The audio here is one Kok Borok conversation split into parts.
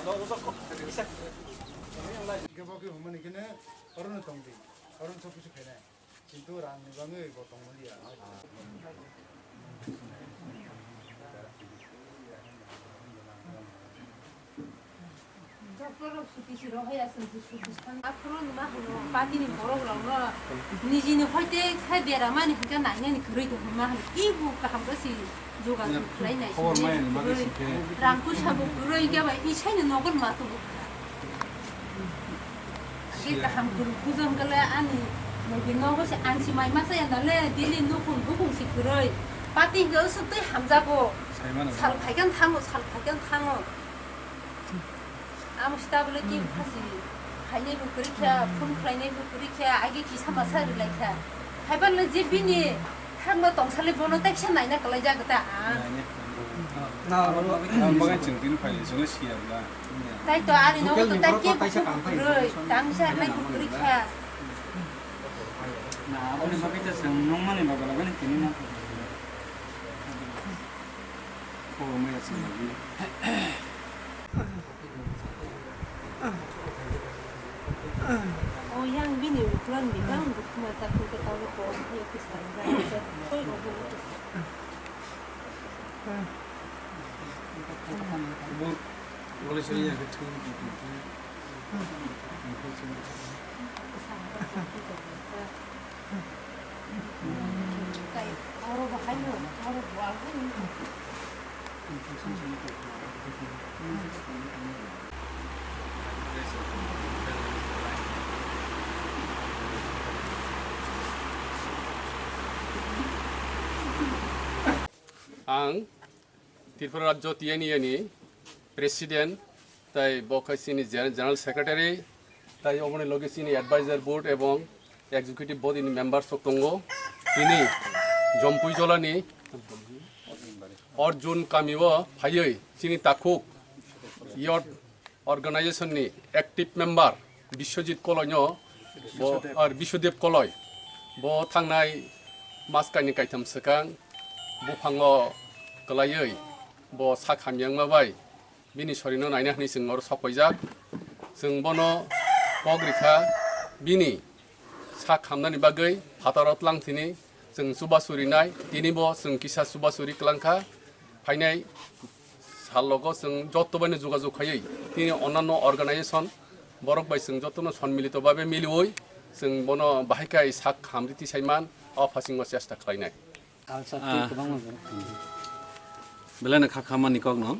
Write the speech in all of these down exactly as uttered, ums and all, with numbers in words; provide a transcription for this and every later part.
Hingke bo khe hwnmani khe ne oro no tong di, oro no sob kisu khainai. Kintu rang ni bagwi bo tongmani ya. Doctor rok suti si rohai aswk je suti san. Aphuru ni ma hwno party ni borok rok no niji ni hoite khai beramani hinkhe nainani kwrwi tong ma hwno. Ibu kaham rw si jogajog khlai nai. Khobor maya ni bagwi si khe. Rang puisa bo kwrwi hinkhe bai isai ni nogo ma tubu. Khe kaham kwrwi puja wngkha le ani logi nogo se ang si mai masa ya nale daily nukhung bukhung si kwrwi. Party hinkhe usuk twi hamjago. Sai mano. Sal phaikan thango, sal phaikan thango. Amo sita bole ki phasi khainai bo kwrwi kha, phone khlainai bo kwrwi kha, agi kisa masa rwlai kha. Haiban le je bini thangma tongsale bono teksa naina kwlai jak ta ang. Naina. Na, abo, abo bagan chwng tini phai le chwngno siya bla. Tai to ani nogo to tai kebo kwrwi, tangsa nai bo kwrwi kha. Na, aboni bagwi ta chwng nungmani bagwi bagwi tini na. Khobor maya chwng bagwi. O yang bini ukuran bikang bukuma ta kungke tangwi ko office tangwi soi rogo. Ang Tripura Rajyo T N E ni President, tai bo khe chini Gen-, General Secretary, tai oboni logi chini Advisor Board ebong Executive Body ni members rok tongo. Tini Jompui Jolani Arjun kamio phaiwi chini takhuk youth organization ni active member Biswajit Koloi no bo, ar Biswadev Koloi bo thangnai mas kaini kaitham swkang buphango kwlaiwi bo sak hamyangma bai bini sorino naina hwnwi chwng oro sok paijak. Chwng bono kok rikha bini sak hamnani bagwi phataro tlang thini chwng chubachu rinai, tinibo chwng kisa chubachu ri kwlangkha. Phainai salogo chwng joto baino jogajog khaiwi tini onanno organization borok bai chwng jotono sonmilito babe miliwi chwng bono bahai khai sak hamriti saiman o phasingo chesta khlainai. Belai no kha khamani kokno.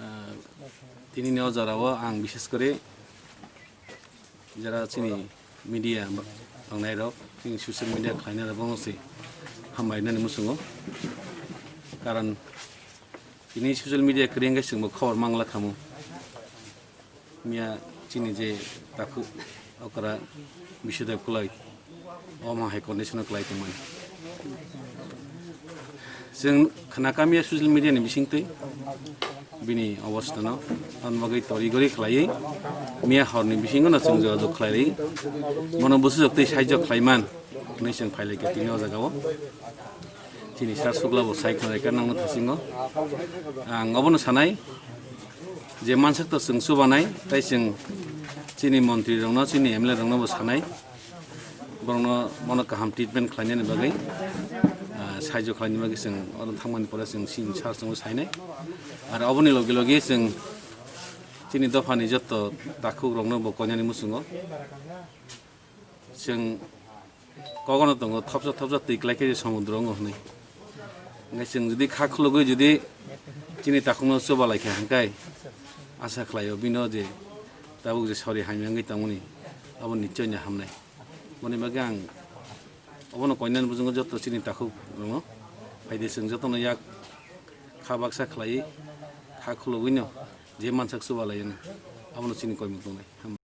Ah, tini ni o jora o ang bishes kore jara chini media tongnai rok, chini social media khlainai rok bono se hambai nani muchungo. Karon tini social media kwrwi hwnkhe chwngbo khobor mangla khamu. Miya chini je takhuk okra Biswadev Koloi, omo hai condition o kwlai tongmani. Chwng khna kha miya social media ni bisingtwi bini obostha no, aboni bagwi tori gori khlaiwi miya horni bisingo no chwng jogajog khlaiwi bono bwsajwk twi saijwk khlaiman hwnwi chwng phailaikha tini o jaga o. Chini sir sukla bo sai khwlaikha nangno thasingo. Ang obono sanai je mansak to chwng chubanai, tai chwng chini montri rokno, chini M L A rokno bo sanai, borokno bono kaham treatment khlainani bagwi, ah, saijo khlainani bagwi chwng oro thangmani pore chwng chini sir chwngno sainai. Ar oboni logi logi chwng chini dophani jotto takhuk rokno bo koinani muchungo. Chwng kogono tongo, thopsa thopsa twi kwlai khe je somudro wngo hwnwi. Hwnkhe chwng jodi kha khulugwi jodi chini takhukno chuba lai kha hwnkhe asa khlaio bino je tabuk je sori hamya wngwi tongmani abo nichoi no hamnai. Boni bagwi ang obono koinani bujungo joto chini takhuk rokno phaidi chwng jotono yak kha baksa khlaiwi kha khulugwino je mansak chuba laiyano abono chini koimung tongnai.